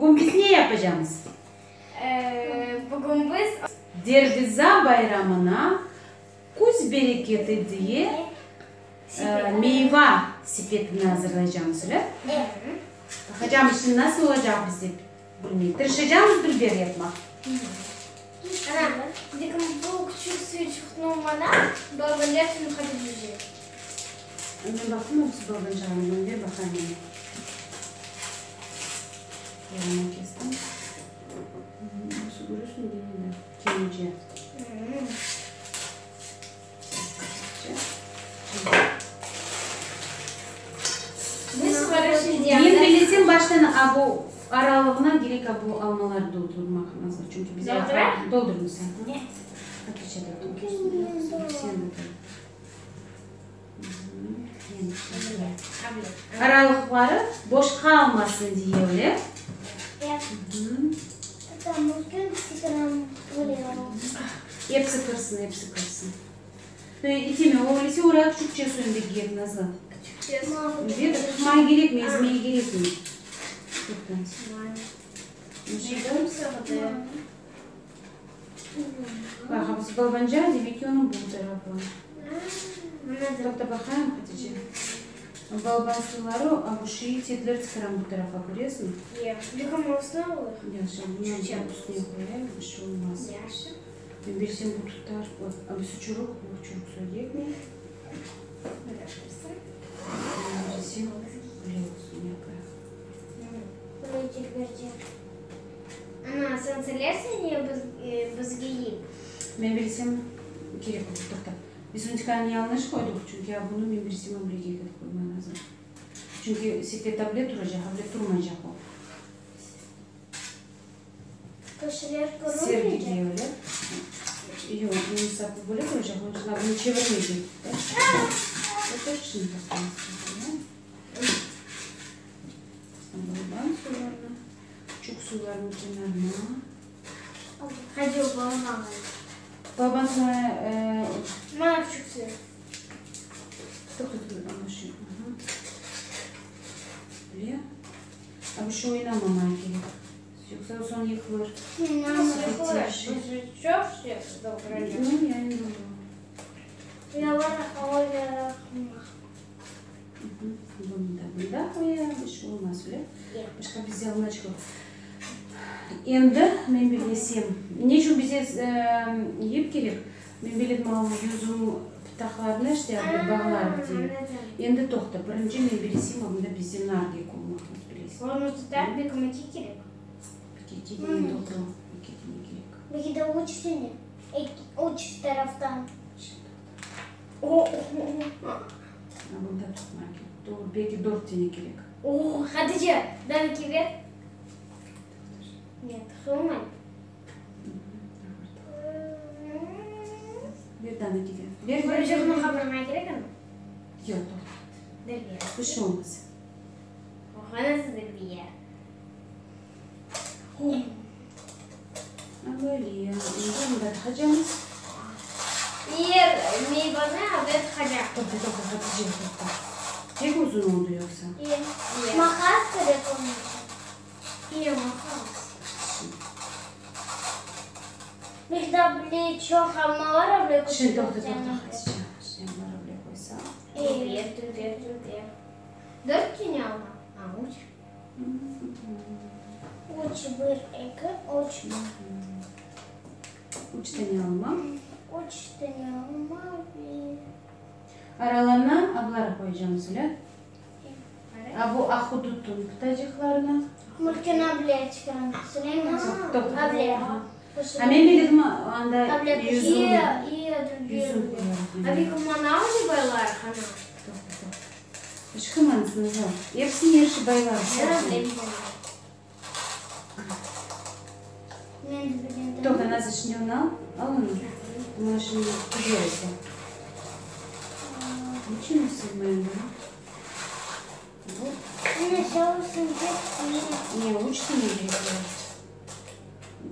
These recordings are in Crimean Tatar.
Bugün biz ne yapacamız? Bugün biz. Derviza bayramına küz bereketi diye meyva sepetini azırlaycamız, öyle? Baqacamız şimdi nasıl olacaq bizde, bilmey. Tırışacamız dülber yapmaq. Ana, lekin bu küçük suyuçıqnı mana balabanlar suyun qadar yüzecek. Men baqtım, o birisi balaban çağırğan, ver baqayım onı. Yarına kestim. Nasıl körüyorsun, gene de kence. Men bilesem, baştan a bu aralığına kerek a bu almalar doldurmaq lazım, çünki bize Doldurıñ sen. Hatice de doldursın. Sen de doldur. Aralıqları boş qalmasın diye, öyle? Episi kirsin, episi kirsin. İteme, öylese oraya küçükçe suyun bek kerek, Nazlı. Tutmay kerekmi, ezmey kerekmi? Baq, biz balabanca, demek ki, onıñ bu tarafı. Toqta, baqayım, Hatice. Balaban suyları, a bu şeyi tedler çıqaram bu tarafa, köresiñ? Yahşı, bundan üstüne qoyayım, bir şey olmaz. Men bersem bu tutar. A bu çürük, bu çürük suyu kerekmey. Bersem, böyle olsun, yapayıq. Ana, sen selersiñ ya bizge yip? Men bilsem, kerek olur, toqta. Biz untikanı yañlış qoydıq, çünki a bunı men bilsem ablege ketip qoyma lazım. Çünki sepet able turacaq, able turmaycaq o. Köşeler Sergi körünmeycek? diye öyle. Yoq, bunıñ sapı böyle turacaq, onıñ içün a bunı çevirmeycek. Şimdi Balaban suvlarını, küçük suvlarnıñ kenarına. Hadi o balaban. Balaban suvlarını... Mana küçük suyu. Toqta, dur, ana şu. Böyle. A bu şu oynamamaya kerek. Yoqsa o soñ yıqılır. Nasıl yıqılır? Biz çoq şey dolduracaq. Ну, yani doğru. Bunı da bunda qoyayıq, bir şey olmaz, öyle? Başqa bizde almaçıq yoq. Endi men bilesem, ne içün bize yip kerek? Men biledim, yüzüm pıtaqlarını işte bağlar diye. Endi toqta, birinci men bilesem, bunda bize nar kerek olmaq, bilesiñ. Onı tutar, belki eki kerek. Eki dene doğru, eki dene kerek. Belki de üç dene, üç taraftan. Bunda tutmaq kerek. Doğru, belki dört dene kerek. O, Hatice, daa eki ver. Нет, olmay. Bir dane kete. Ver, ver. Birinci bunı qapırmay kerek ana. Yoq, toqta. Dülber. Bir şey olmaz. Oha, nasıl dülber. Böyle. Endi bunda tıqacamız. Eğer meyvanı avdet tıqacaq. Toqta, toqta, Hatice, toqta. Pek uzun oldı yoqsa? Maqas kerek onıñ içün. Ne maqas? Miqdarlı çoq almalar avle Şimdi toqta, toqta, Hatice. Şimdi bunları avle qoysam. Dülber, dülber, dülber. Dört tane alma. A, üç. Üç, bir, eki, üç. Üç tane alma. Üç tane alma, bir. Aralarına abları qoyacağımız, öyle? A bu ahudutnıñ pıtacıqlarını. Mümkün able çıqaramız. Süleyman. Toqta. Able. A men bildim, anda yüzüm. Yüzüm A bir manav baylar qana. Toqta, toqta. Işqımansıñız, al. Episi erşi baylar. Toqta, Nazlı, şimdi onı al. Al onı. Bunı şimdi güzel ete. Niçün sığmayım buna? Bu. Ne, üç tane kerek var.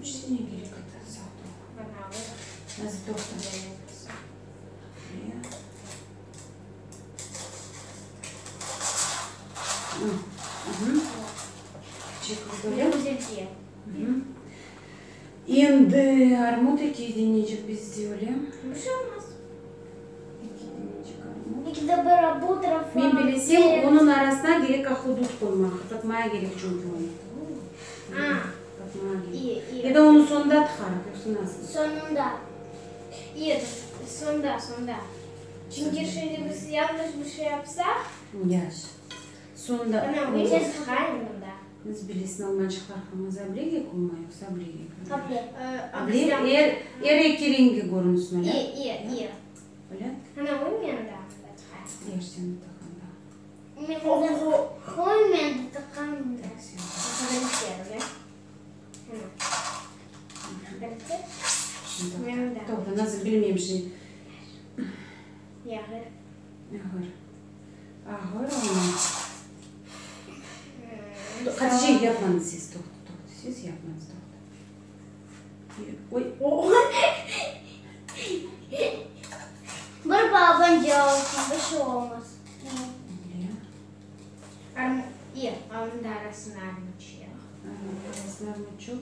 Üç tane kerek edi. Sağ ol. Nazlı, toqta. Çek böyle. Endi armut eki denecik bizde öyle. Bir şey olmaz. Eki denecik armut. Eki de bir bu tarafa. Men bilesem, onıñ arasına gerek ahudut qoymaq. Qapatmaya gerek çünki onı. Qapatmaya gerek. İyi, iyi. Ya da onı soñunda tıqarıq, yoqsa nasıl? Soñunda. İyi, soñda, soñda. Çünki şimdi biz yañlış bir şey yapsaq. Yaş. Soñunda. Ana, biz tıqayıq mında. Biz bilesiñ, almaçıqlar qırmızı ablegek olma, yoqsa ablegek? Able. Able, er, er eki rengi körünsün, öyle? İyi, iyi, iyi. Öyle? Ana, o mende anda tıqayıq. Yaş sen tıqanda. Men o mende tıqanda. Toqta, nasıl bilmeyim şimdi. Ağır. Ağır. Ağır amma. Hatice, yapmañız siz, toqta, toqta, siz yapmañız, toqta. Oy. Bir balaban olsun, bir şey olmaz. Onıñ da arasına armutçıq. Arasına armutçıq.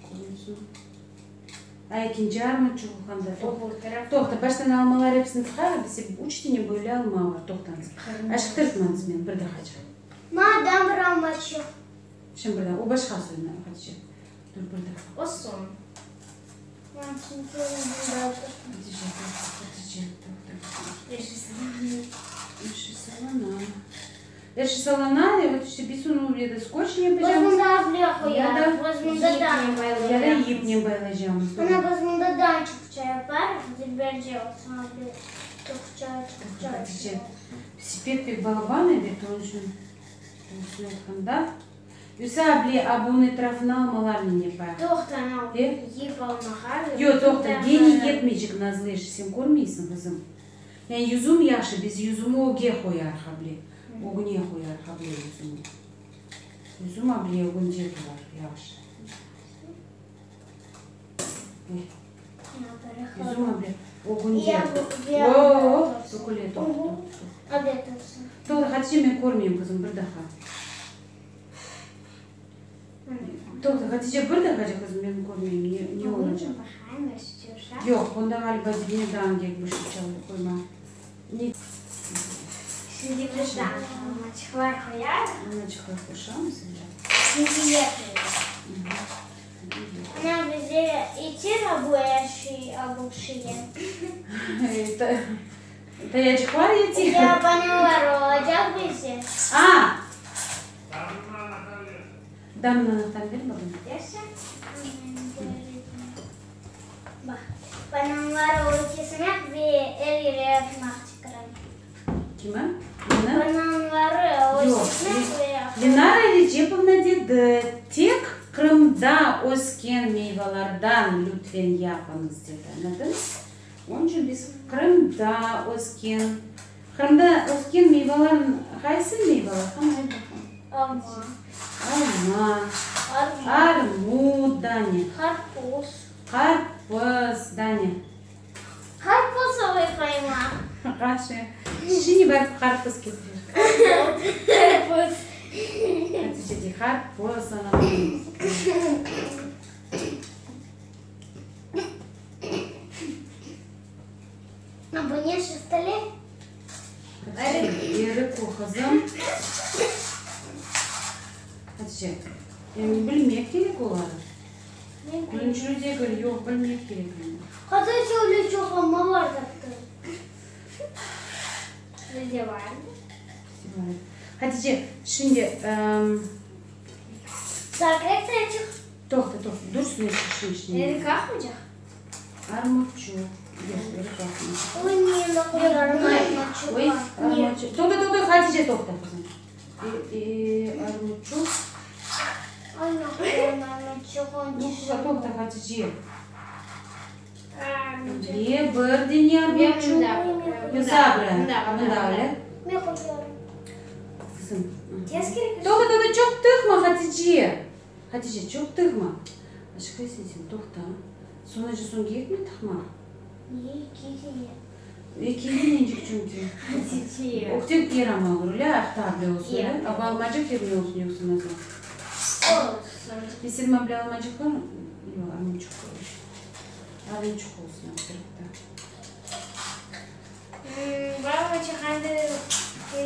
Körünsün. A ekinci armutçıq olğanda. Toqta, baştan almalar episini tıqayıq, bize üç tane böyle alma bar, toqtañız. Aşıqtırtmañız meni, bir daqaçıq. Madam bir almaçıq. Şimdi bir daa, o başqa soyuna, Hatice. Dur bir daqa. O soñ. Hatice, toqta, Hatice, toqta. Erşi salana. Erşi salana, evet, işte biz onı ya da skotçnen yapacağımız. Biz mında able qoyarıq, biz mında da. Ya da yipnen baylaycağımız. Ana, biz mında da çoqça yaparıq, dilberce olsun able, çoqça, çoqça. Hatice, sepet pek balaban, ebet, onıñ içün, doğrusını aytqanda. Yoqsa able, a bunıñ etrafına almalarnen yapayıq. Toqta, ana, yip almağa. Yoq, toqta, gene yetmeycek, Nazlı, sen körmeysiñ, qızım. Yani yüzüm yahşı, biz yüzümi öge qoyarıq able, ögüne qoyarıq able yüzümi. Yüzüm able ögünde turar, yahşı. Yüzüm able ögünde. O-o-o, töküle, toqta, toqta. Toqta, Hatice, men körmeyim, qızım, bir daha. Toqta, Hatice, bir daqacıq, qızım, men körmeyim, ne, ne olacaq? Yoq, bunda ğaliba dibine daa bir şey çalıp qoyma. Ne? Şimdi biz daa almaçıqlar qoyarıq. Almaçıqlar qoşamız, evet. Şimdi yetmedi. Ana bize yeter bu er şey, bu şeye. Tayacıqlar yeter. Ya bananlar olacaq bize. A! Damnı anahtarını ber babam. Baq, bananlar o kesmek ve er yere atmaq çıqarım. Kimi? Neni? Bananları o kesmek ve. Lenara Recepovna dedi, tek Qırımda ösken meyvalardan lütfen yapıñız, dedi. Añladıñız? Onıñ içün biz Qırımda ösken, Qırımda ösken meyvalar qaysı meyvalar? Qana, ayt baqayım. Alma. Alma. Armut, dane. Qarpuz. Qarpız, dane. Qarpuz oy qoyma. Qarşı. Şimdi barıp qarpız ketirir. Qarpuz. Hatice dey, qarpız, anam. A bu ne şeftali? Hatice, erik o, qızım. Hatice, yani bilmek kerek oları. Külünçli degil, yoq, bilmek kerek endi. Hatice, öyle çoq alma var taptı. Bizde var. Hatice, şimdi... Saat açıq. Toqta, toqta, dursun eşik işin. Erik aqmaycaq? Armutçuq. Yoq, erik aqmaycaq. Oy, ne qoyarım armutçuq. Oy, armutçuq. Toqta, toqta, Hatice, toqta, qızım. Armutçuq. Oy, ne qoyarım armutçuq. Toqta, Hatice. Ne, bir dene armutçuq. Sabra, mında öyle. Ne qoyarım? Qızım. Tez kerek. Toqta, toqta, çoq tıqma, Hatice. Hatice, çoq tıqma. Aşıqaysıñ sen, toqta. Soñra soñ kerekmi tıqmaq? Ne, eki dene. Eki denecik çünki. Hatice. O tek yer ama olur, öyle aqta bile olsun, öyle? A bu almacıq yerine olsun yoqsa nasıl? Olsun. Mesela mına bile almacıqlar, yoq, armutçıq armutçıq olsun alt tarafta.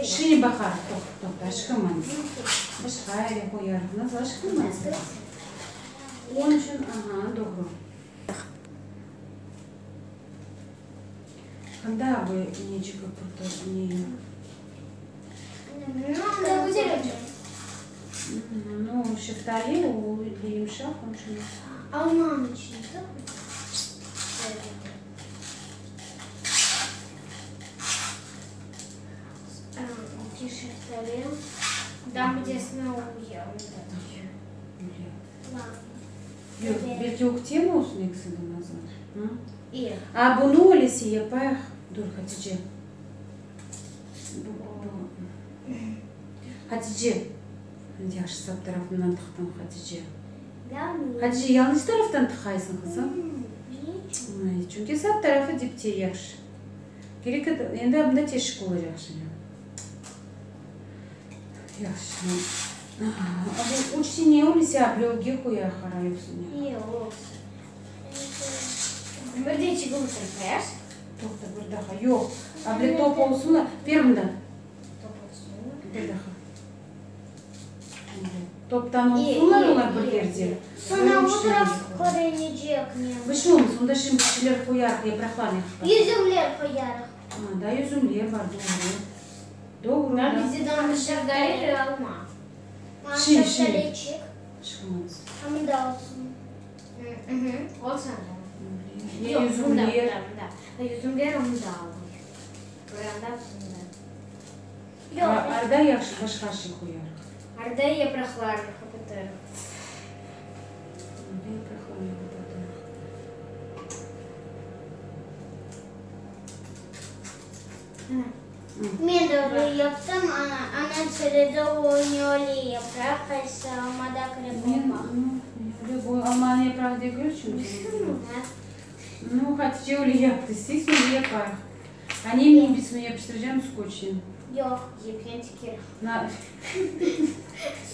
Şimdi baqarıq, toqta, toqta, aşıqırmañız. Başqa yere qoyarıq, nasıl aşıqırmañız. Onıñ içün, aha, doğru. Qanda bu inecik ne? Nu, şeftali, o yımşaq, onıñ içün. Almanıñ içün, Yoq, belki öktem olsun ekisi de, Nazlı? A, bunı öylese yapayıq. Dur, Hatice. Hatice, yahşı sap tarafından tıqtıñ, Hatice. Hatice, yanlış taraftan tıqaysıñ, qızım. Çünki sap tarafı dipte yahşı. Kerek, endi mında teşik olacaq şimdi. Yahşı. Bu üç sene öylese ablövge qoyayıq, qara yoqsa ne? Yoq. Bir de çigin qoyar. Toqta, bir daha. Yoq. Able top olsun da. Ber mında. Top olsun. Bir daha. Toptan olsunlar olar bir yerde. Sonra o taraf körünecek ne? Bir şey olmaz. Onda şimdi bir şeyler qoyarıq, yapraqlarnı. Yüzümler qoyarıq. A, da yüzümler bar, doğru. Doğru. Da bizde şeftali alma. Şimdi, şimdi. Çıqmaz. Mında olsun. Olsun. Ne yüzümler? Mında, Yüzümler mında olur. Buranda bunda. Arda yahşı başqa şey qoyarıq. Arda yapraqlarını qapatırıq. Arda yapraqlarını qapatırıq. Men de öyle yaptım, anam söyledi, o ne öyle yapraq, qaysı almada kerek olmaq. Men, bu almanıñ yaprağı degil çünki. Nu, Hatice öyle yaptı, siz öyle yaparıq. Annem biz bunı yapıştıracağım skotçnen. Yoq, yipnen tiker.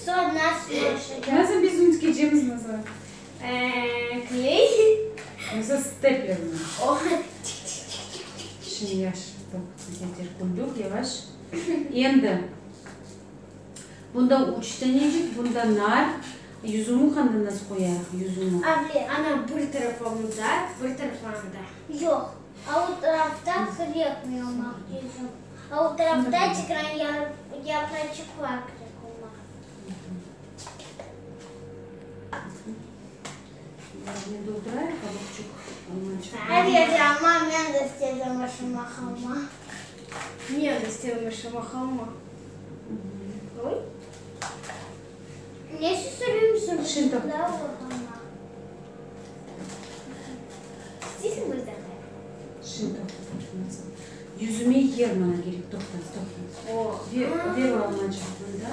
Soñ nasıl yapışacaq? Nasıl biz bunı tikecemiz, Nazar? Kley. Yoqsa steplernen. Şimdi yahşı, yeter küldük, yavaş. Endi bunda üç tanecik, bunda nar, yüzümi qanda nasıl qoyayıq, yüzümi? Able, ana, bir tarafı mında, bir tarafı anda. Yoq, a o tarafta kerekmey olmaq yüzüm. A o tarafta tekrar yapraçıqlar kerek olmaq. Ne doldurayıq, qabuqçıq, almaçıq. Er yerde alma, men de istedim aşamaq alma. Men de istedim aşamaq alma. Oy. Ne süsürüyümsün? Şimdi. İsteysiñ bir daha? Şimdi toqtatıñız. Yüzüme yer maña kerek. Toqtañız, toqtañız. Ver o almaçıqnı da.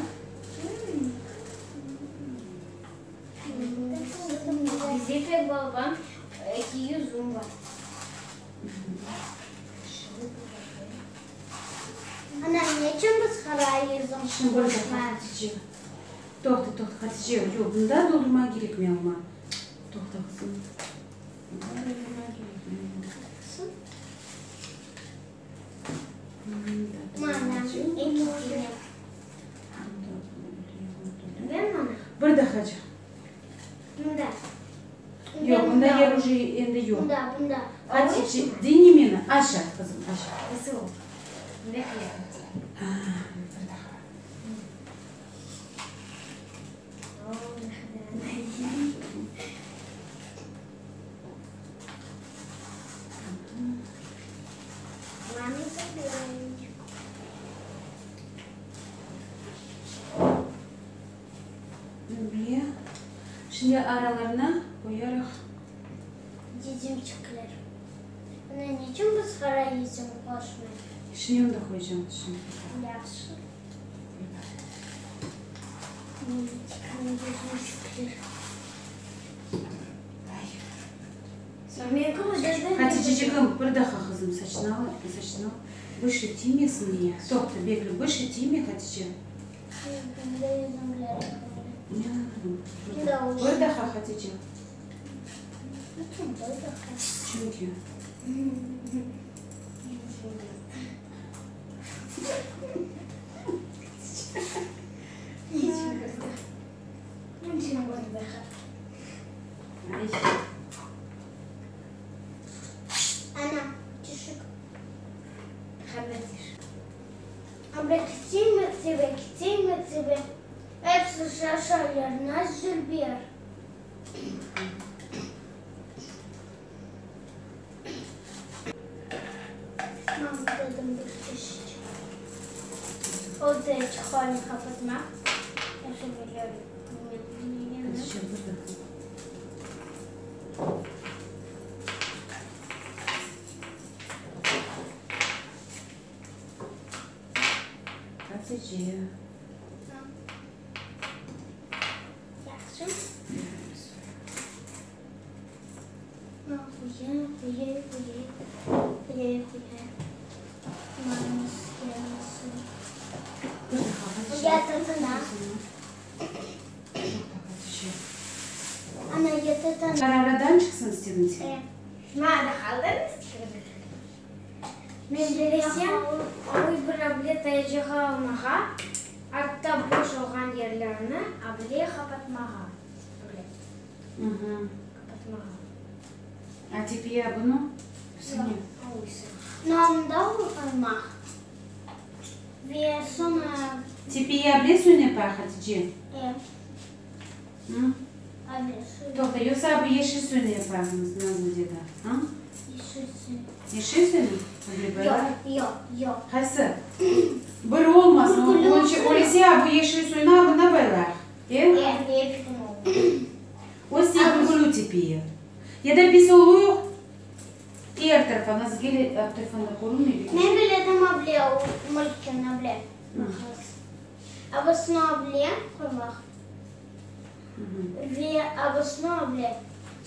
Bizde pek balaban eki yüzüm bar. Ana, neçün biz qara yüzüm Şimdi bir dakika, Hatice. Toqta, toqta, Hatice, yoq, bunda doldurmağa kerekmey alma. Toqta, qızım. Bunda doldurmağa kerekmey alma. Mana, eki Bir dahacıq. Mında. Yoq, bunda yer uje endi yoq. Bunda, bunda. Hatice, diñle meni. Aşa, qızım, aşa. Nasıl? Bunda Bir daha. Böyle. Şimdi aralarına qoyarıq. Yüzümçikler. Ana, neçün biz qara yüzüm qoşmayıq? Şimdi onu da qoyacağım. Şimdi. Yahşı. Yüzümçikler. Haticeciğim, bir daha qızım, saçını al, saçını al. Bir şey tiymesin diye. Toqta, bekle, bir şey tiyme, Hatice. Bunda yüzümler. Bir daha, Hatice. Çünki. Ana, tüşük. Anda kiçik mektebe, kiçik mektebe, Episi şaşalar, nasıl dülber. Mam dedim bir çeşit. O da çiholni qapatmaq. Hatice. Yahşı. Aradan çıqsın istedim sen. Men bilesem, oy bir able tayacağı almağa, artta boş olğan yerlerni able qapatmağa. Able qapatmağa. A tepiye bunı? Namda almaq ve soñra. Tepiye able söne pa, Hatice? E. Toqta, yoqsa bu yeşil suyunı yaparmız, Nazlı dedi, a? Yeşil suyu. Yeşil suyunı? Yoq, yoq, yoq. Qaysı? Bir olmasın, öylese bu yeşil suyunı abına baylayıq, e? E, O sevgili tipi. Ya da biz oluyıq er tarafa, Nazlı, gel, telefon da körünmey. Men biledim able, multken able. Abısını able qoymaq. Ve abısını able.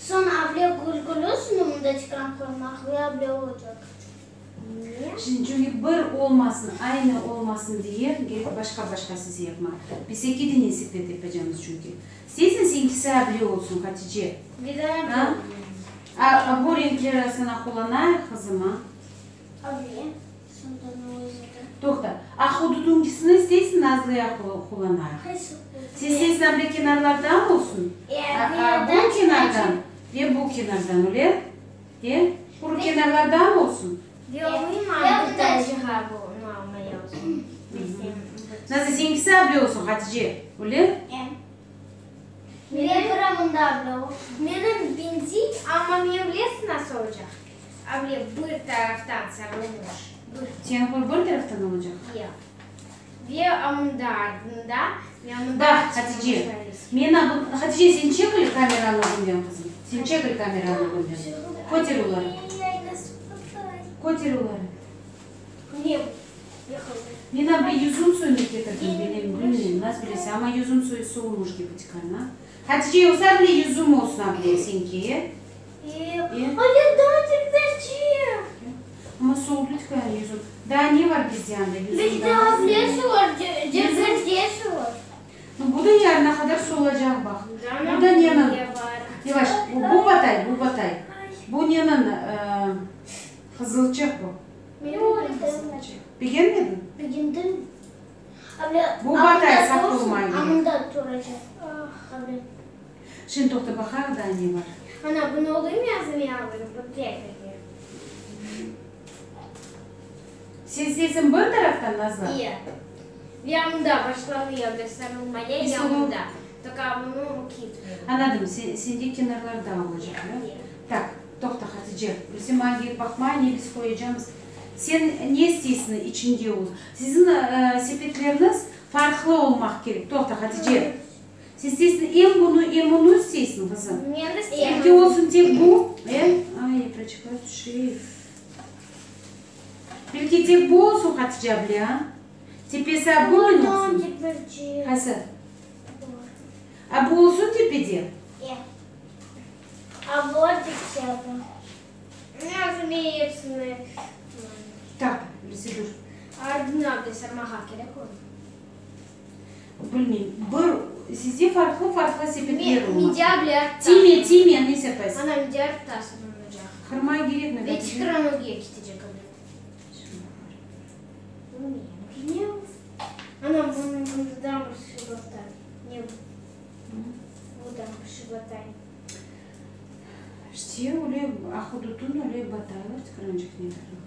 Soñ able gülgülüsini mında çıqarıp qoymaq ve able olacaq. Şimdi çünki bir olmasın, aynı olmasın diye gerek başqa-başqa size yapmaq. Biz eki dene sepet yapacamız çünki. İsteysiñ seniñkisi able olsun, Hatice? A? A, bu renkleri sana qullanayıq, qızım, a? Able. Toqta, a hududuñkisini isteysiñ Nazlıya qullanayıq? Sen isteysiñ able kenarlardan olsun? A, bu kenardan ve bu kenardan, öyle? E, quru kenarlardan olsun? Nazlı, seniñkisi able olsun, Hatice, öyle? Menim benziy, amma men bilesiñ nasıl olacaq? Able bir taraftan sarılmış, bir. Sen qoy bir taraftan olacaq? Yoq. Ve amında ardında, ve amında Baq, Hatice, men a Hatice, sen çekil kameranı ögünden, qızım. Sen çekil kameranı ögünden. Köter oları. Köter oları. Ne? Men a bir yüzüm suyunı ketirdim, benim, bilmeyim, nasıl bilese, amma yüzüm suyu soğumuş kibi çıqar, na? Hatice, yoqsa bile yüzüm olsun a bile señki, e? Amma soğudu tükân yüzüm. Daa ne var bizde anda yüzüm? Bizde ablesi var, cegirgesi var. Bu da yarına qadar soğulacaq baq. Bu da neniñ? Yavaş, bu batay, bu batay. Bu neniñ qızılçıq bu. Begenmediñ? Begendim. Bu batay saqt olmay kerek. Şimdi toqta, baqayıq daa ne bar. Ana, bunı olayım yazım yavrum, bu teknike. Sen isteysiñ bir taraftan, Nazlı? İye. Ve mında başlanıyor bir sarılmaya, ya mında. Toka bunı ketmeyim. Anladım, sen, sende kenarlar da olacaq, da? İye. Tak, toqta, Hatice, bilsem maña kelip baqma, ne biz qoyacamız. Sen ne isteysiñ içinde olsun? Siziñ sepetleriñiz farqlı olmaq kerek. Toqta, Hatice. Sen isteysiñ em bunı, em onı isteysiñ, qızım? Men isteyim. Belki olsun tek bu, e? Ay, proçıqlar tüşey. Belki tek bu olsun, Hatice able, a? Tepesi a bunen olsun. Qaysı? A bu olsun tepede? E. A bu tepede. Men özüme epsini. Tak, birisi dur. Ardına bile sarmağa kerek onı. Bilmeyim, bir. Sizde farqlı-farqlı sepetler olmaq. Tiyme, tiyme, ne sepes? Qırmay kerekmey. İşte, öyle ahudutun öyle bataylar tikarançıq neleri.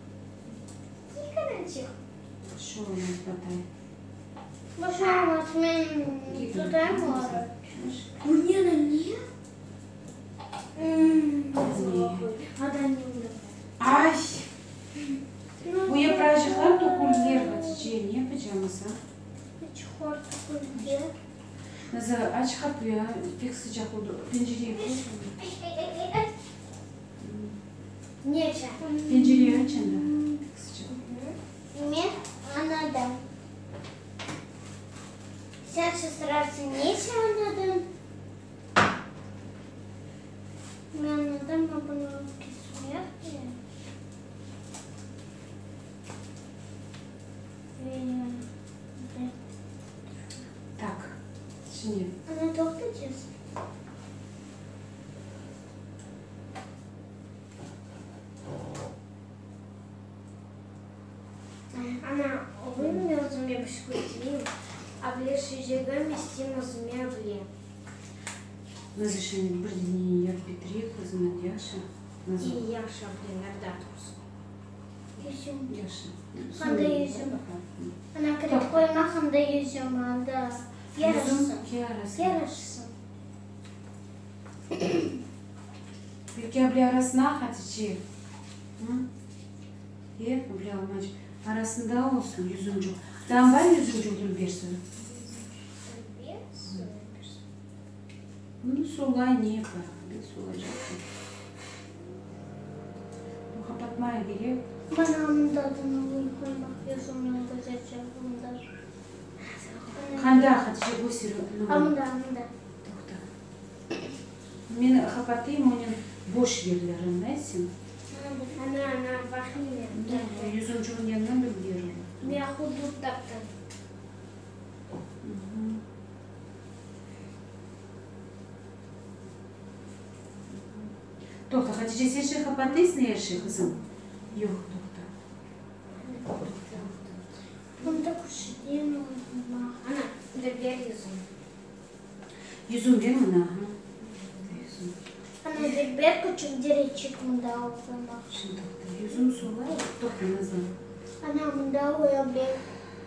Şu olmaz batay. Bu şey olmaz, men tutayım oları. Bu ne, ne? Ay! Bu yapracıqlar töküldiler, Hatice, ne yapacamız, a? Nazar, aç qapıyı, a, pek sıcaq oldı, pencereyi qoy. Pencereyi aç anda, pek sıcaq. Men anadım. Sen şaşırarsıñ, neçe anadım? Men anadım, ma bunı kesmek kerek. Tak, şimdi. Ana toqtacağız. Ana, oğlum, men özüme bir şey köstereyim. Able şecegim isteyim özüme able. Nazlı şimdi bir dene yapıp bitireyik, qızım, yahşı? Nazlı. İyi, yahşı, able, narda tursun. Yüzüm. Yahşı. Qanda yüzüm? Ana, kirip qoyma qanda yüzüm, anda. Yaraşsın. Yaraşsın. Belki able arasına, Hatice? Hı? E, able almaç, arasında olsun yüzümcük. Daa bar yüzümcük dülbersin? Bunı solay ne yapar? Bir solacaq. Bu qapatmaya kerek. Bana mında adını qoymaq yüzümni güzelce mında. Qanda, Hatice, göster. A mında, mında. Toqta. Men qapatayım onen boş yerlerini, aytsın. Ana, ana, baqayım men. Yüzümcüğün yanına dülber olur. Men hudud taptım. Toqta, Hatice, sen şey qapattıysıñ er şey, qızım? Yoq, toqta. Bunda köşeden olmaq. Ana, dülber yüzüm. Yüzüm ber mına, aha. Yüzüm. Ana, dülber küçük dereçik mında olmaq. Şimdi toqta, yüzüm solay, toqta, Nazlı. Ana, mında oya ber,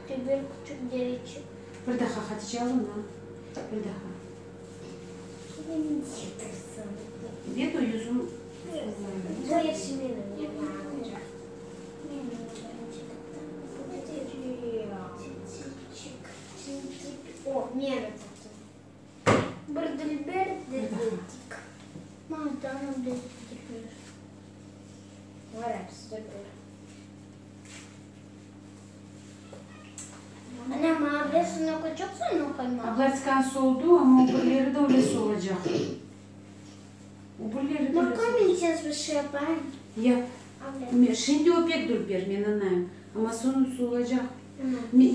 dülber küçük dereçik. Bir daha, Hatice, al onı, bir daha. Bet o yüzüm solay. Bu episi menim. O, meni taptım. Bir dülber dereçik. Mardana bir dülber. Var episi dülber. Ana, maña bilesiñ, ne qoyacaqsıñ o qaymaq? Ablaçkan soldu, amma o birleri de öyle solacaq. O birleri de öyle Mırqoy men tez bir şey yapayım. Yap. Şimdi o pek dülber, men añlayım. Amma soñ solacaq.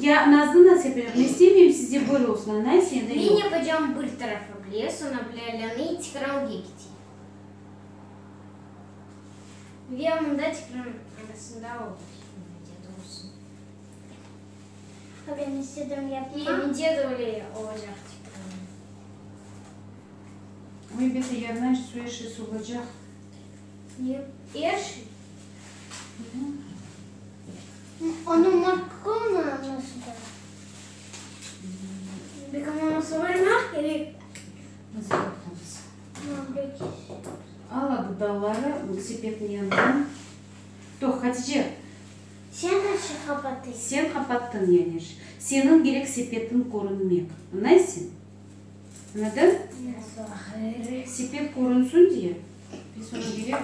Ya Nazlı nasıl yapacaq? Men istemeyim sizde böyle olsun, añlaysıñ ya da yoq? Men yapacağım bir tarafı bile, soñ ablâlânı tekrar ögge keteyim. Ve mında tekrar arasında olur. Olsun. Ben istedim yapma. Mende de öyle olacaq tekrar. Oy, beti yarına er şey solacaq. Ne? Er şey? Onı mırqı nasıl da? Belki onı soymaq kerek. Nasıl yapamız? Al adı dalları sepetniñ yanından. Toq, Hatice. Sen aşı qapattıñ. Sen qapattıñ yani. Seniñ kerek sepetiñ körünmek. Añlaysıñ? Añladıñ? Sepet körünsün diye, biz onı bererik.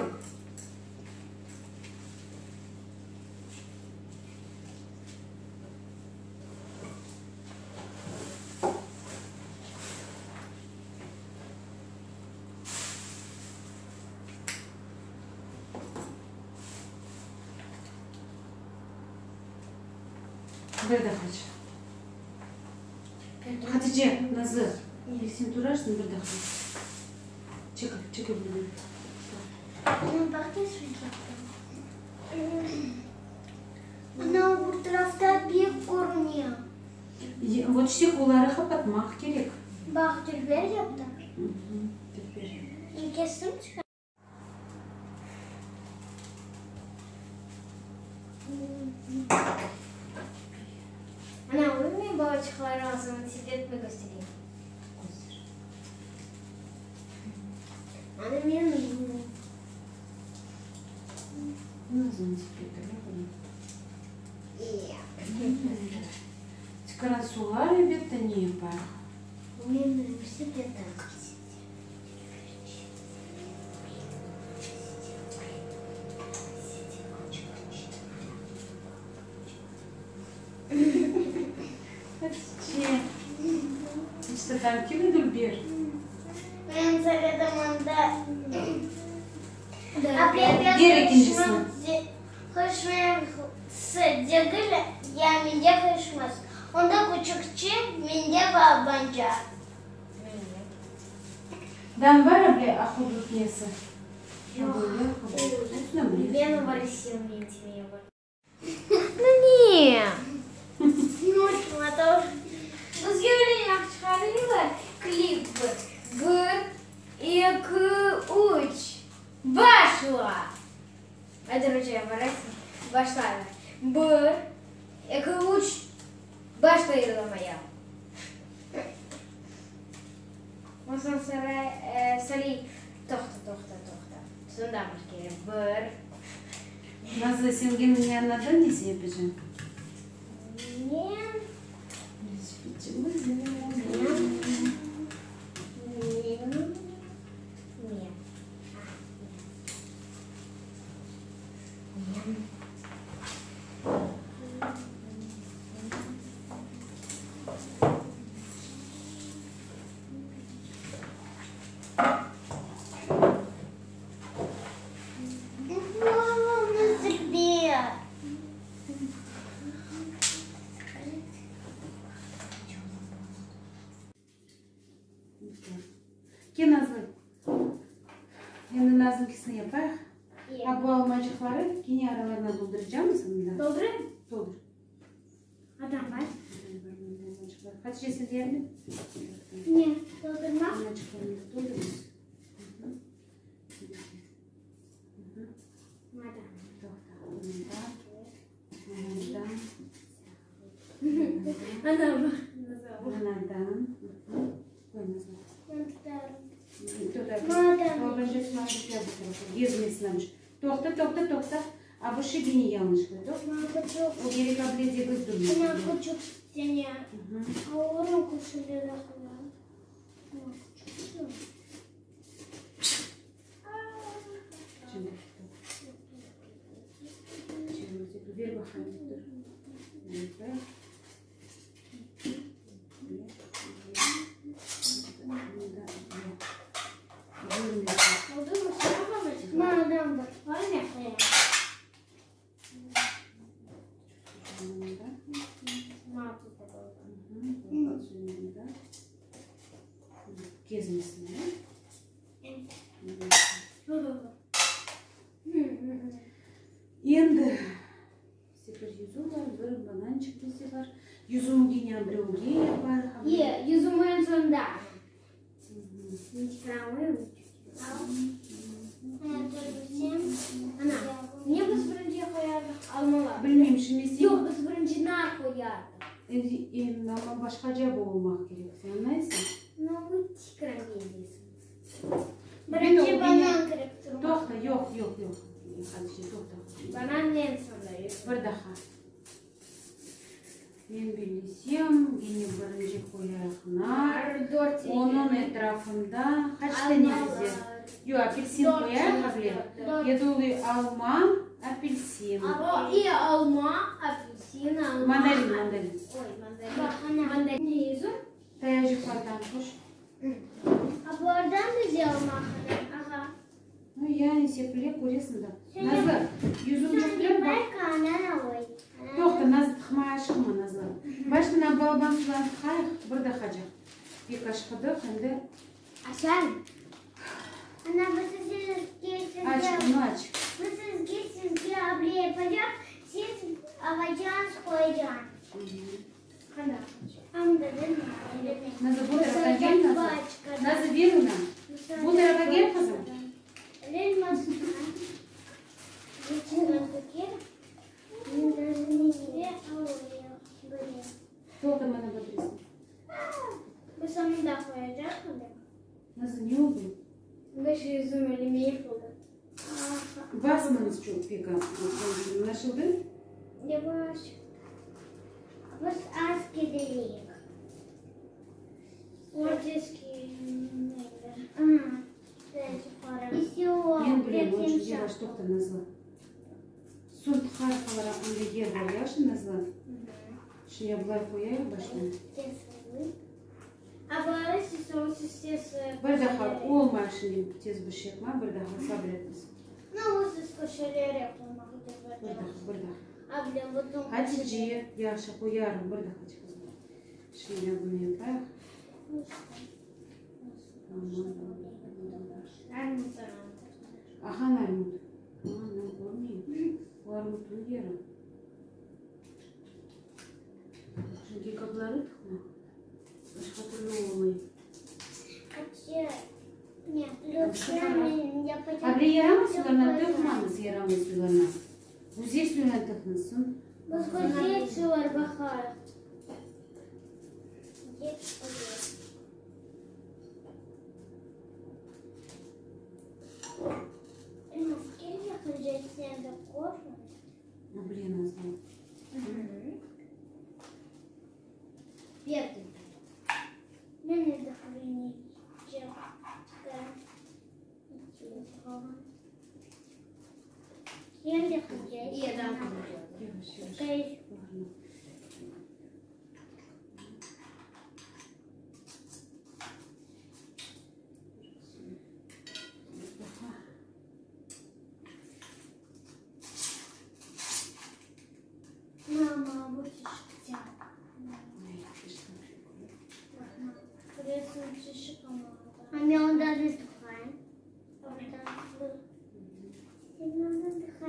Bir daha aç. Hatice, Nazlı. Sen turarsıñ bir daqqa. Çekil, çekil buradan. Ana, baq nasıl yaptım. Ana, o bir tarafta pek körüne. Vot stekloları qapatmaq kerek. Baq, dülber yaptım. Dülber. Kestim. Ana, men balaçıqları ağzını tizletme köstereyim. Köster. Ana, men Tikaran elbette ne yapar? Men velosiped Hatice, işte tam kim Dülber? Men söyledim onda. Ver ekincisini. Qışması degil, ya mende qışmaz. Onda küçükçe, mende balabanca. Dan bar able ahudut nesi? Yoq. Nu ne? Bizge öyle yahşı çıqarıylar klip. Bir, eki, üç, başla! Ayder oca, baraysıñ? Başlaylar. Bir, eki, üç, başla yırlamaya. Ondan soñra söyley, Toqta, toqta, toqta. Sonda bir kere bir. Nazlı, sen gene ne añladın ne sepicim? Men. Men. Men. Men. Ke Nazlı? Endi Nazlınkisini yapayıq. A bu almacıqları kene aralarına dolduracamız mında. Doldurayım? Doldur. Adam bar. Hatice sen de yardım et. Ne? Doldurmaq? Almacıqlarını da doldurmız. Madam. Toqta. Mında. Mında. Ana baq. Mınadan. Qoy Nazlı. Madam. Gezmesin Toqta, toqta, toqta. A bu şey gene yañlış qoydı. O kerek able degiz durmaz. Ana küçük sene. Avurun kuşuları Şimdi. Şimdi ver bakalım. Dur. Burada. Burada. Oldu mu? Madam bak. Var mı? Gezmesin. Endi bir yüzüm bar, bir banançıq bizde bar. Yüzüm gene birevge yapar. Ye, yüzüm en sonunda. Ana, ne biz birinci qoyardıq almalar? Bilmeyim, şimdi sen... Yoq, biz birinci nar qoyardıq. Endi, endi amma başqaca bu olmaq kerek, sen añlaysıñ? No, bu tikran deysiñ. Birinci banan kerek turmaq. Toqta, yoq, yoq, yoq. Hatice, toqta. Banan en sonunda. Bir daha. Men bilsem, gene birinci qoyayıq nar. Dört. Onıñ etrafında qaç tane bize? Yoq, apelsin qoyayıq able. Yeduli alma, apelsin. O, i alma, apelsin, alma. Mandarin, mandarin. Oy, mandarin. Mandarin. Ne yüzüm? Tayacıqlardan qoş. A bulardan bize almaq. Aha. Nu, yani sepile köresiñ da. Nazlı, yüzümçikler baq. Toqta, Nazlı, tıqmay aşıqma, Nazlı. Baştan balaban sularnı tıqayıq, bir dahacaq. Pek aşqıdıq, endi. Açayım. Ana, biz sizge, sizge. Aç, bunı aç. Biz sizge, sizge able yapacaq, siz ağacañız qoyacañ. Qana, anda deme. Nazı, bu taraftan gel, Nazı. Nazı, ver ona. Bu tarafa gel, qızım. Toqta, mana bir resim. Nazı, ne oldı? Basmañız çoq pek Añlaşıldı? Men bilem, onıñ içün yavaş toqta, Nazlı. Soñ harfalara anda yer bar, yahşı, Nazlı? Şimdi ya bulay qoyayıq baştan. Bir daha olmay şimdi tez bir şey yapma, bir daha sabır etiniz. Bir daha, bir daha. Hatice, yahşı qoyarım, bir daha qızım. Şimdi ya bunı yapayıq. Ahan armut. Aman, men körmeyim. O armutnıñ yeri. Çünki kapları tıqma. Başqa türlü olmay. Able yaramay suylarına tıqmañız, yaramay suylarına. Güzel suylarına tıqıñız. Able Nazlı. Yavaş, yavaş.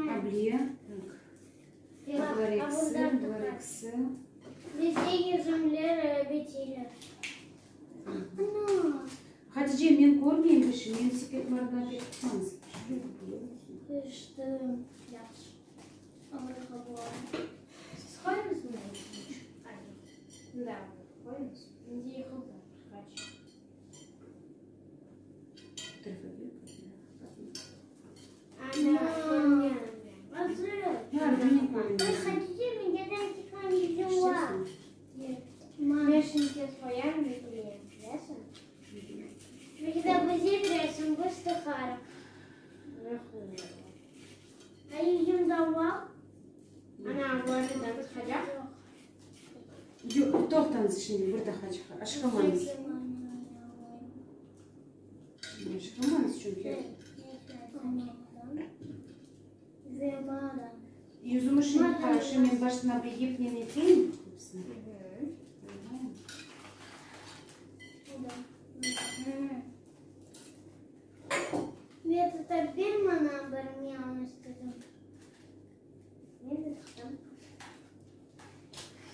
Abliye, tak. Bular ekisi, bular ekisi. Hatice, men körmeyim bir şey, menim sepetlarımdan pek tutmañız. Toqtañız şimdi, bir daha aşqamañız. Aşqamañız çünki. Yüzümi şimdi qarşı men başına bir yipnen eteyim. Hepsini.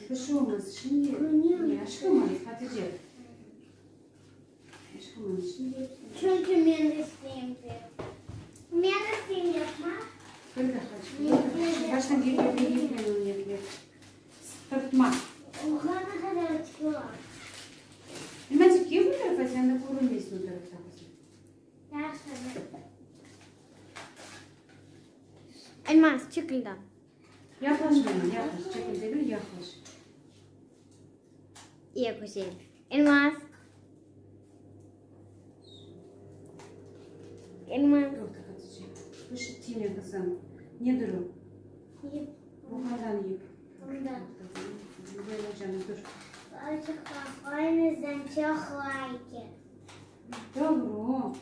Bir şey olmaz. Şimdi ne aşqamañız, Hatice. Aşqamañız şimdi. Çünki men isteyim dep. Men isteyim yapma. Bir daha. Baştan gelip yipnen onu etlep. Sıqtırtma. Oğa ne qadar çoq. Elmazик, kel bu tarafa, sen de körünmeysiñ o tarafta qızım. Elmaz, çekil da. Yaqlaş maña, yaqlaş. Çekil degil, yaqlaş. İyi, güzel. Elmaz. Elmaz. Toqta, Hatice. Bir şey tiyme, qızım. Nedir o? Yip. Bu qandan yip? Bundan. Böyle canım, dur. Doğru.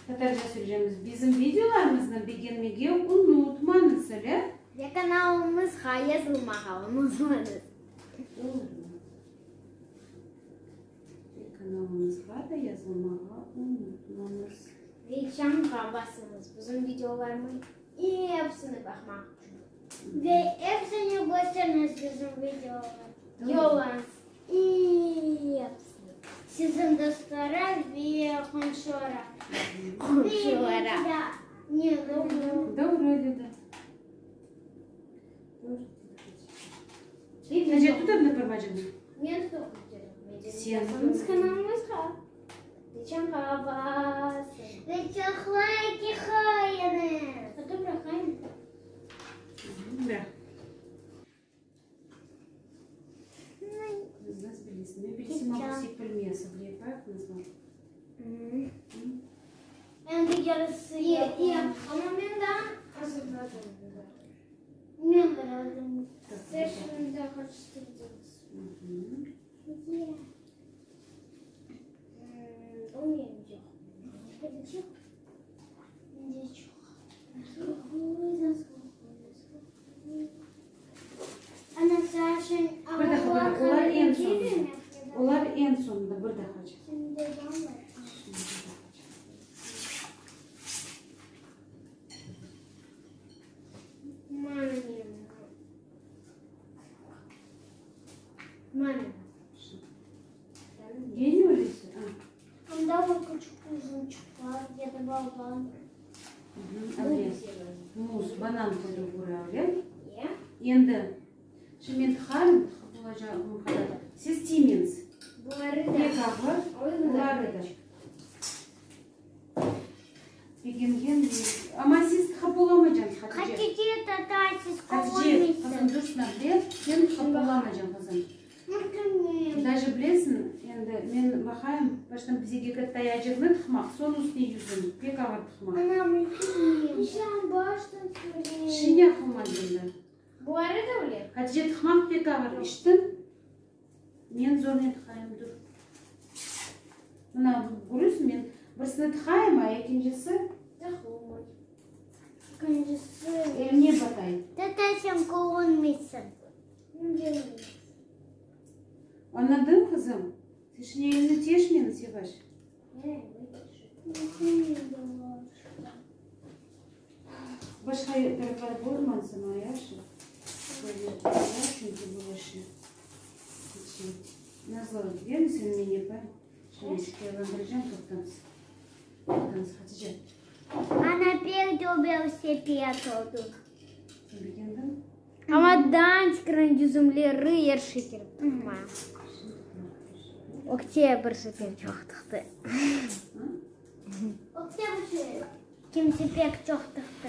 Tatarca söyleycemiz. Bizim videolarımıznı begenmege unutmañız, öyle? Ve kanalımızğa yazılmağa unutmañız. Doğru. Kanalımızğa da yazılmağa unutmañız. Ve çanğa basıñız, bizim videolarımıñ epsini baqmaq içün. Ve epsini kösteriñiz bizim videolarnı. Yollañız epsini. Siziñ dostlara ve qomşulara. Qomşulara. Doğru, Lida. Nece tut endi bir bacını. Men tutıp Sen Yazıñız kanalımızğa. Ve çanğa basıñ. Ve çoq layki qoyuñız. A to bıraqayım. Bıraq. Nasıl bilesiñ? Men bilsem, amma sepilmez. Bile yapayıq nasıl? Endi yarısı İyi, iyi. Amma men daa azırladım. Men bıraqtım. Siz şimdi qarıştırdıñız. O menim yoq. Ana Saşin Bir daha, bir daha. Olar eñ soñunda. Olar eñ soñunda. Bir dahaca. Gene öylesi? Anda o küçük uzunçıq bar ya da balaban. Muz, banan qoyduq buraya, öyle? Endi, şimdi men tıqarım, tıqıp olacağım qadar. Siz tiymeñiz. Pek ağır, buları da. Begengen, amma siz tıqıp olamayacañız, Hatice. Hatice tata, siz Hatice, qızım, dur şuna bile, sen tıqıp olamayacañ, qızım. Daje bilesiñ, endi men baqayım, baştan bizege bir tayacıqnı tıqmaq, soñ üstüne yüzüm, pek ağır tıqmaq. Şine aqılmaz endi. Hatice, tıqmaq pek ağır, işittiñ? Men zornen tıqayım, dur. Mına, köresiñ, men birisini tıqayım, a ekincisi eline batay. Tata, sen körünmeysiñ. Añladıñ, qızım? Sen şimdi elini teşmeñiz, yavaş. Başqa taraflar bozmansın, o yahşı. Böyle çünki bu işi. Nazlı, bermi sen men yapayım. Şimdi şikâyetlendireceğim, toqtañız. Toqtañız, Hatice. Ana pek dülber sepet oldu. Sen begendiñ? Amma Dantikniñ yüzümleri er şey kelip turma. Oktâbr şeker çoq tıqtı. Oktâbr kimse pek çoq tıqtı.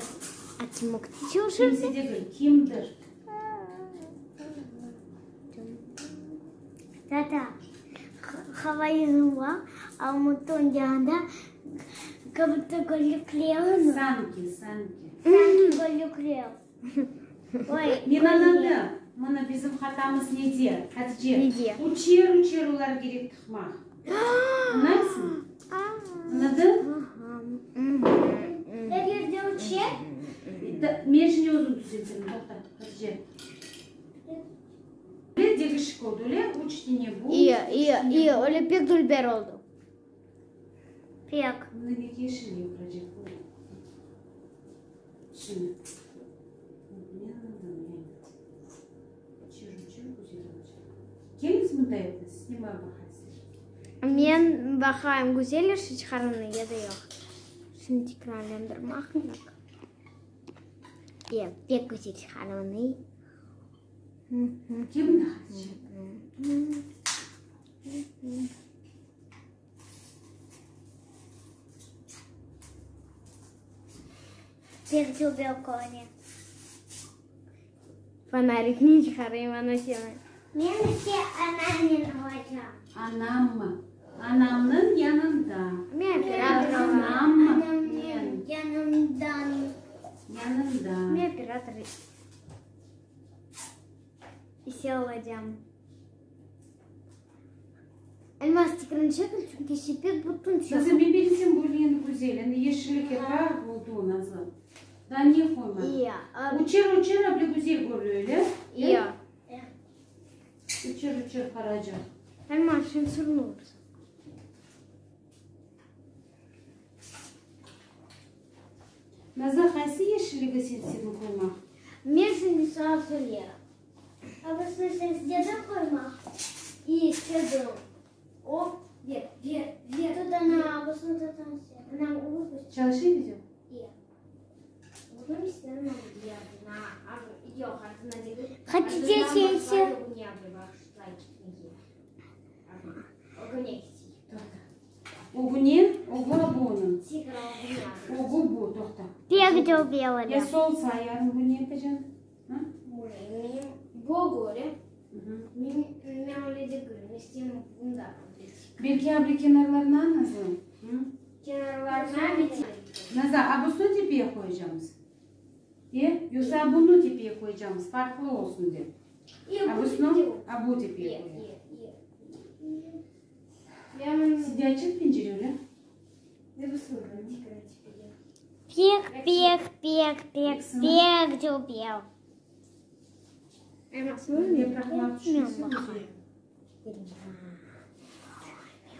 A kim çalışır? Kimse degil, kimdir. Tata, hava yüzüm bar, armutnıñ yanında как будто gölükler. Sanki, sanki. Sanki gölükler. Men añladım, mına bizim hatamız nede, Hatice? Nede? Üçer üçer olar kerek tıqmaq. Añlaysıñ? Añladıñ? Eger de üçer? Men şimdi özüm tüzeltirim, toqta, Hatice. Öyle degişik oldı, öyle üç tane bu. İyi, iyi, iyi, öyle pek dülber oldı. Pek. Bunı ne yeşil yapacaq bu? Şimdi. Men anladım, evet. Üçer üçer güzel olacaq. Keliñiz mında endi, siz ne baqaysız? Men baqayım, güzel işi çıqarğanı ya da yoq. Şimdi tekrarlandırmaq kerek. Pek, pek güzel çıqarğanı. Kim mında Hatice? Pek dülber körüne. Fonarikni çıqarayım, ana seni. Men ise anamnen olacağım. Anammı? Anamnıñ yanında. Men operator Anam. Anamnıñ yanından. Yanında. Men operator ise olacağım. Elmaz tikrini çekil, çünki sepet bütün Nazlı, men bilsem bu endi güzel, endi yeşillik etraf oldu, Nazlı. Daa ne qoymadım? İyi. Üçer üçer able güzel körüne, öyle? İyi. Üçer üçer qaracaq. Elmaz, sen sırnı olursan. Nazar, qaysı yeşilligi sen istediñ qoymaq? Men şimdi saña söylerim. Abısını sen istediñ qoymaq? İstedim. O, ver, ver, ver. Tut ana, abısını tut ana sen. Ana, o, Çalışa video? İyi. Bunı istedim, yoq, ardına degil. Hatice teyze. Ögüne, ögü a bu onıñ. Ögü bu, toqta. Pek dülber Ya sol sağ yarın bu ne yapacaq? Ha? Belki abla kenarlarına Nazlı? Nazar, a busını tepeye qoyacamız? E? Yoqsa bunı tepeye qoyacamız, farqlı olsun dep. A busını, a bu tepeye qoyayıq. Sizde açıq pencere öyle? Pek, pek, pek, pek, pek dülber.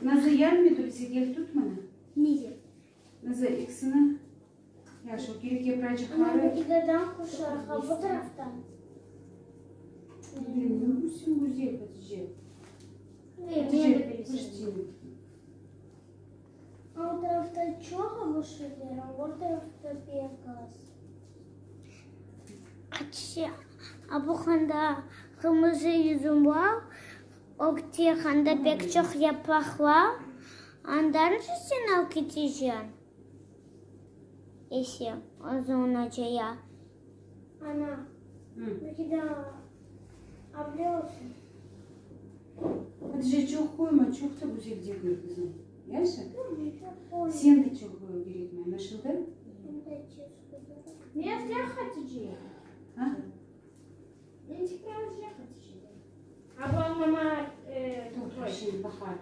Nazlı, yardım et öylese, gel tut mına. Nazlı, ekisini, ya şu kerek yapracıqları. Bu taraftan. Sen güzel, Hatice. Hatice, O tarafta çoq abuşeler, o tarafta pek az. Hatice, abu handa qırmızı yüzüm bar, ögte handa pek çoq yapraq bar, andan da sen alıp keteceñ, ese, özüñ ocaya. Ana, bir daa able olsun. Hatice, çoq qoyma, çoq da güzel degil, qızım. Yahşı? Sen de çoq kerekmey, añlaşıldı? Men Hatice. Ha? Men tekrar Hatice. Ablam mama Toqta, şimdi bahar.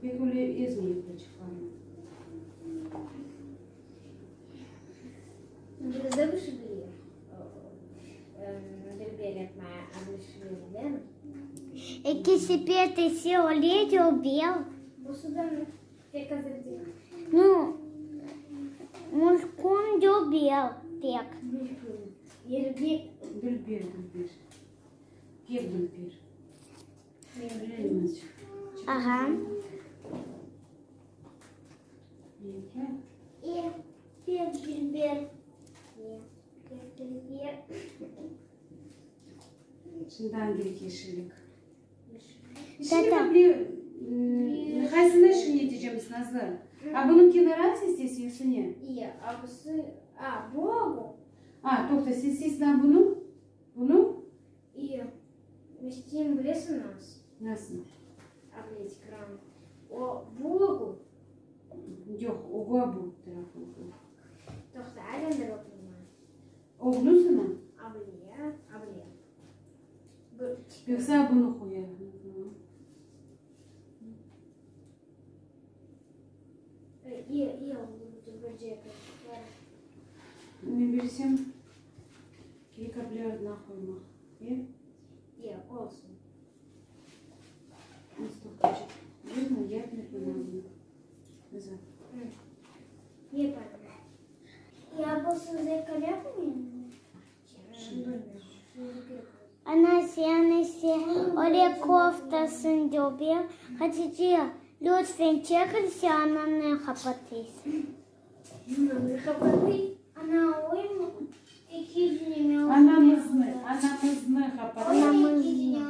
Pek öyle ezme yapracıqlarını. Eki sepet ise öyle dülber. Nu, mülkün dülber pek. Dülber, dülber. Pek dülber. Bilelim azıcıq. Ağa. E, pek dülber. E, pek dülber. Şundan kerek yeşillik. Yeşillik bile qaysını şimdi etecemiz, Nazlı? A bunıñ kenarı isteysiñ yoqsa ne? İyi, a busı, a, bu, bu. A, toqta, sen isteysiñ a bunı? Bunı? İyi. İsteyim, bilesiñ nasıl? Nasıl? Able ekran. O, bu, bu. Yoq, o bu, bu tarafı. Toqta, aylandırıp oturma. Oğlusına? Able, able. Yoqsa bunı qoyayıq. İyi, iyi oldu bu bir Men bilsem, kerek able ardına qoymaq. E? İyi, olsun. Nasıl toqtacaq? Vermi, yardım et bana bunu. Nazar. Ne yapalım? Ya bu size kerek mi? Ana sen ise öyle koftasın dülber. Hatice, lütfen çekil, sen ananı qapatıysıñ. Ana, oy ekizini Anamıznı, anamıznı qapatıysıñ. Anamıznı.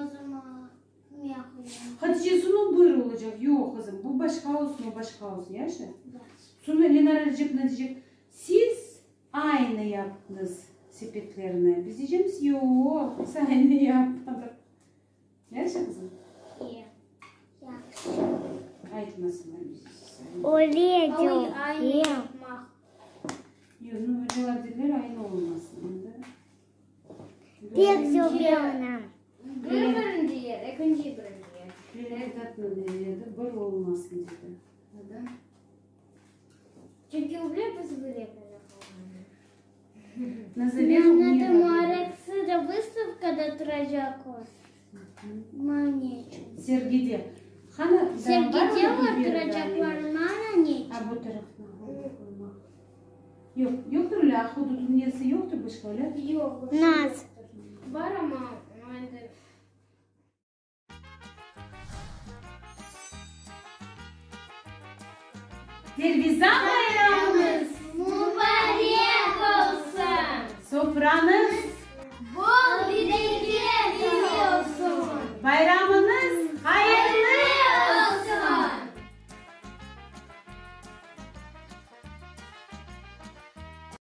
Hatice, sunu bir olacaq. Yoq, qızım, bu başqa olsun, o başqa olsun, yahşı? Sunu Lenara Recepovna deycek, siz aynı yaptıñız sepetlerni. Biz deycemiz, yoq, biz aynı yapmadıq. Yahşı, qızım? Yahşı. Aytmasınlar biz. Öyle Oy, aynı dülber. yapmaq. Yoq, nu, ocalar dediler, aynı olmasın. Endi. Pek dülber anam. Bir birinci yer, ekinci birinci yer. Leyla Tatlı dedi, bir olmasın dedi. Da? Çünki öyle biz bile Назовем Надо Muareksida выставкада turacaq o. Maña ne içün? Sergide. Qani, Sergide oturacaqlar, maña ne içün? A bu tarafına qoymaq. Yoq, yoqtır öyle ahududnıñ nesi yoqtır başqa öyle? Yoq. Naz. Bar amma endi. Derviza bayramıñız mubarek olsun! Sofrañız.